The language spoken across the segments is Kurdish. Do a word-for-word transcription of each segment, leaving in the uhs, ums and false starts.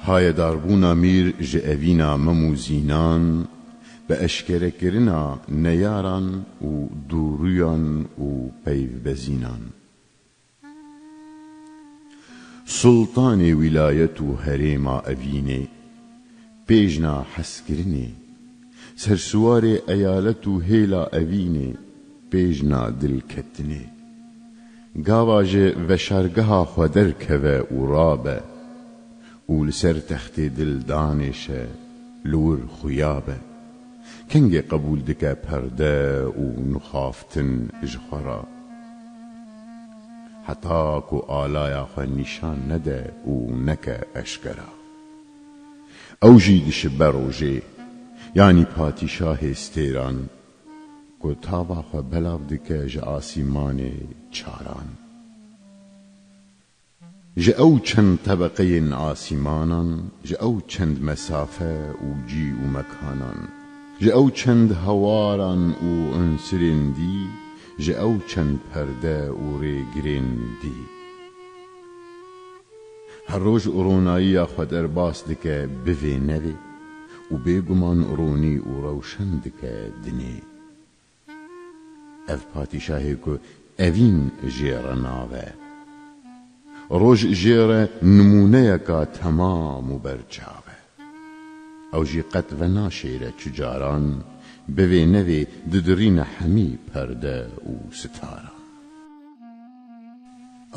Payedarbûna mîr ji evîna Mem û Zînan bi eşkerekirina neyaran û dûrûyan û peyvbezînan. Sultanê wîlayet û herêma evînê, pêjna hezkirinê, sersuwarê eyalet û hêla evînê, pêjna dilketinê. Gava ji veşargeha xwe derkeve û rabe û li ser textê dil danêşe, li wir xuya be. Kengê qebûl dike perde û nixaftin ji xwe re? Heta ku alaya xwe nîşan nede û neke eşkera. Ew jî dişibe rojê, yanî padîşahê stêran, ku tava xwe belav dike ji asîmanê çaran. Ji ew çend tebeqeyên asîmanan, ji ew çend mesafe û cî û mekanan, ji ew çend hewaran û unsirên dî, ji ew çend perde û rêgirên dî. Her roj ronayiya xwe derbas dike bivê nevê û bêguman ronî û rewşen dike dinê. Ev padîşahê ku evîn jê re nav e. Roj jê re nimûneyeka temam û berçav e. Ew jî qet venaşêre çi caran, bivê nevê didirîne hemî perde û sitaran.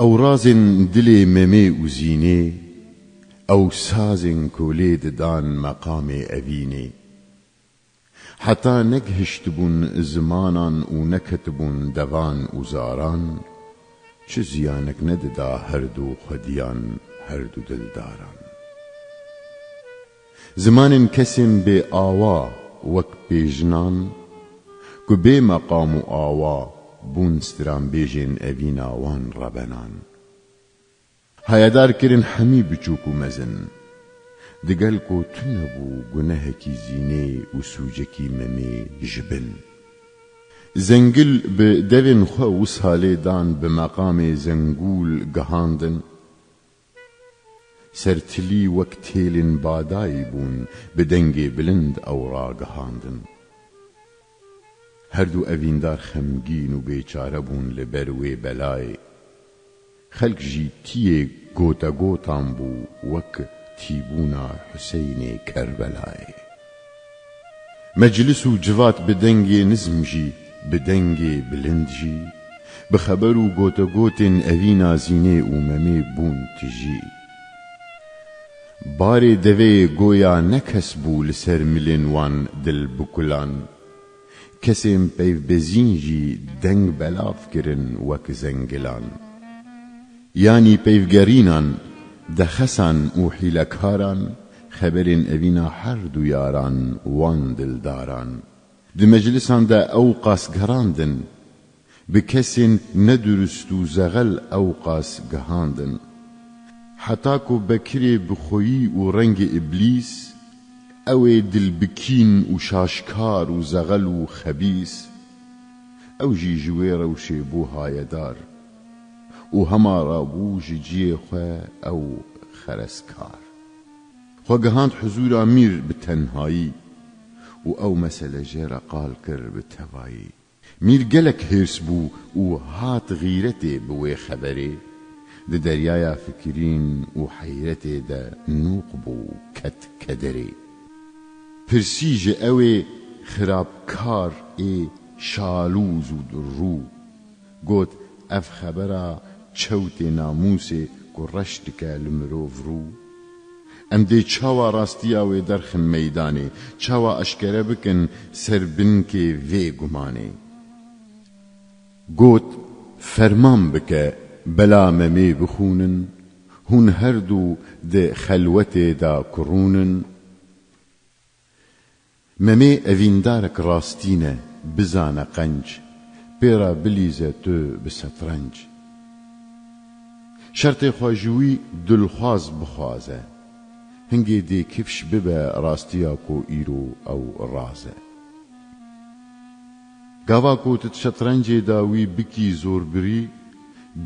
Ew razên dilê Memê û Zînê, ew sazên ku lê didan meqamê evînê. Heta negihiştibûn zimanan û neketibûn devan û zaran, çi ziyanek nedida her du xwediyan, her du dildaran. Zimanên kesên bê awa wek pêjinan, ku bê meqam û awa bûn stranbêjên evîna wan rebenan. Hayedar kirin hemî biçûk û mezin. Digel ku tune bû gunehekî Zînê û sûcekî Memê ji bin. Zengil bi devên xwe wisa lê dan bi meqamê zengûl gihandin. Sertilî wek têlên badayî bûn, bi dengê bilind ew ragihandin. Her du evîndar xemgîn û bêçare bûn li ber wê belayê. Xelk jî tiyê gotegotan bû wek tîbûna Huseynê Kerbelayê. Meclis û civat bi dengê nizm jî, bi dengê bilind jî, bi xeber û gotegotên evîna Zînê û Memê bûn tijî. Barê deveyê goya ne kes bû li ser milên wan dilbikulan. Kesên peyvbezîn jî deng belav kirin wek zengilan. Yanî peyvgerînan, dexesan û hîlekaran, xeberên evîna her du yaran wan dildaran. Di meclisan de ew qas gerandin, bi kesên nedurust û zexel ew qas gihandin. Heta ku Bekirê bi xweyî û rengê îblîs, ew ê dilbikîn û şaşkar û zexel û xebîs, ew jî ji wê rewşê bû hayedar û hema rabû ji ciyê xwe ew xerezkar. Xwe gihand huzûra mîr bi tenhayî û ew mesele jê re qal kir bi tevayî. Mîr gelek hêrs bû û hat xîretê bi wê xeberê, di deryaya fikirîn û heyretê de nûq bû û ket kederê. Pirsî ji ewê xirabkar ê şalûz û dirû, got, ev xebera çewtê namûsê ku reş dike li mirov rû? Em dê çawa rastiya wê derxin meydanê, çawa eşkere bikin ser binkê vê gumanê? Got, ferman bike bela Memê bixûnin, hûn her du di xelwetê de kurûnin. Memê evîndarek rastîn e, bizane qenc, pê re bilîze tu bi setrenc. Şertê xwe ji wî dilxwaz bixwaze, hingê dê kifş bibe rastiya ku îro ew raz e. Gava ku tu di şetrencê de wî bikî zorbirî,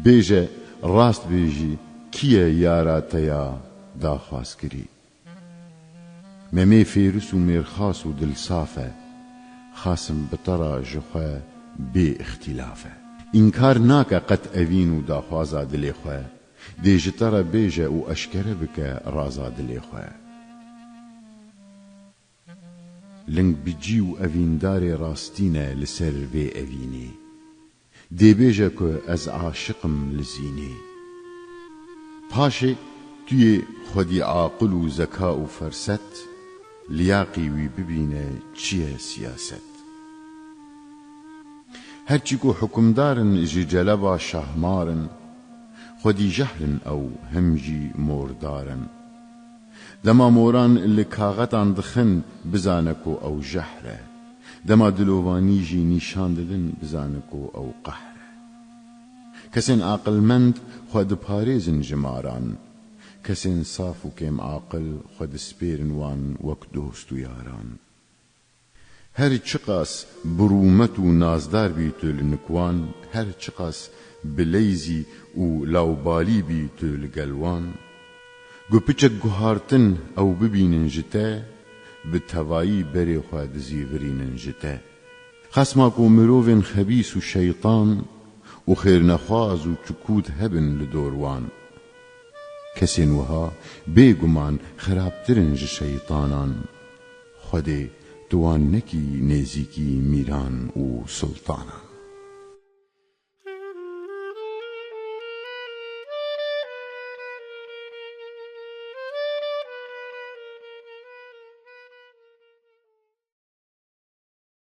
bêje, rast bêjî, kî ye yara te ya daxwazkirî? Memê fêris û mêrxas û dilsaf e, Xasim bi te re ji xwe bê îxtîlaf e. Înkar nake qet evîn û daxwaza dilê xwe, dê ji te re bêje û eşkere bike raza dilê xwe. Ling bi cî û evîndarê rastî ne li ser vê evînê. Dê bêje ku ez aşiq im li zînê. Paşê tu yê xwedî aqil û zeka û ferset, liyaqî wî bibîne çi ye siyaset. Her çî ku hukimdar in ji celeba şahmar in, xwedî jehr in ew hem jî mordar in. Dema moran li kaxetan dixin, bizane ku ew jehr e. Dema dilovanî jî nîşan didin, bizane ku ew qehr e. Kesên aqilmend xwe diparêzin ji maran. Kesên saf û kêmaqil xwe dispêrin wan wek dost û yaran. Her çiqas bi rûmet û nazdar bî tu li nikwan, her çiqas bi leyzî û lawbalî bî tu li gel wan, ku piçek guhartin ew bibînin ji te, bi tevayî berê xwe dizîvirînin ji te. Xasma ku mirovên xebîs û şeytan û xêrnexwaz û çikût hebin li dor wan. Kesên wiha bêguman xerabtir in ji şeytanan. Xwedê tu wan nekî nêzîkî mîran û sultanan.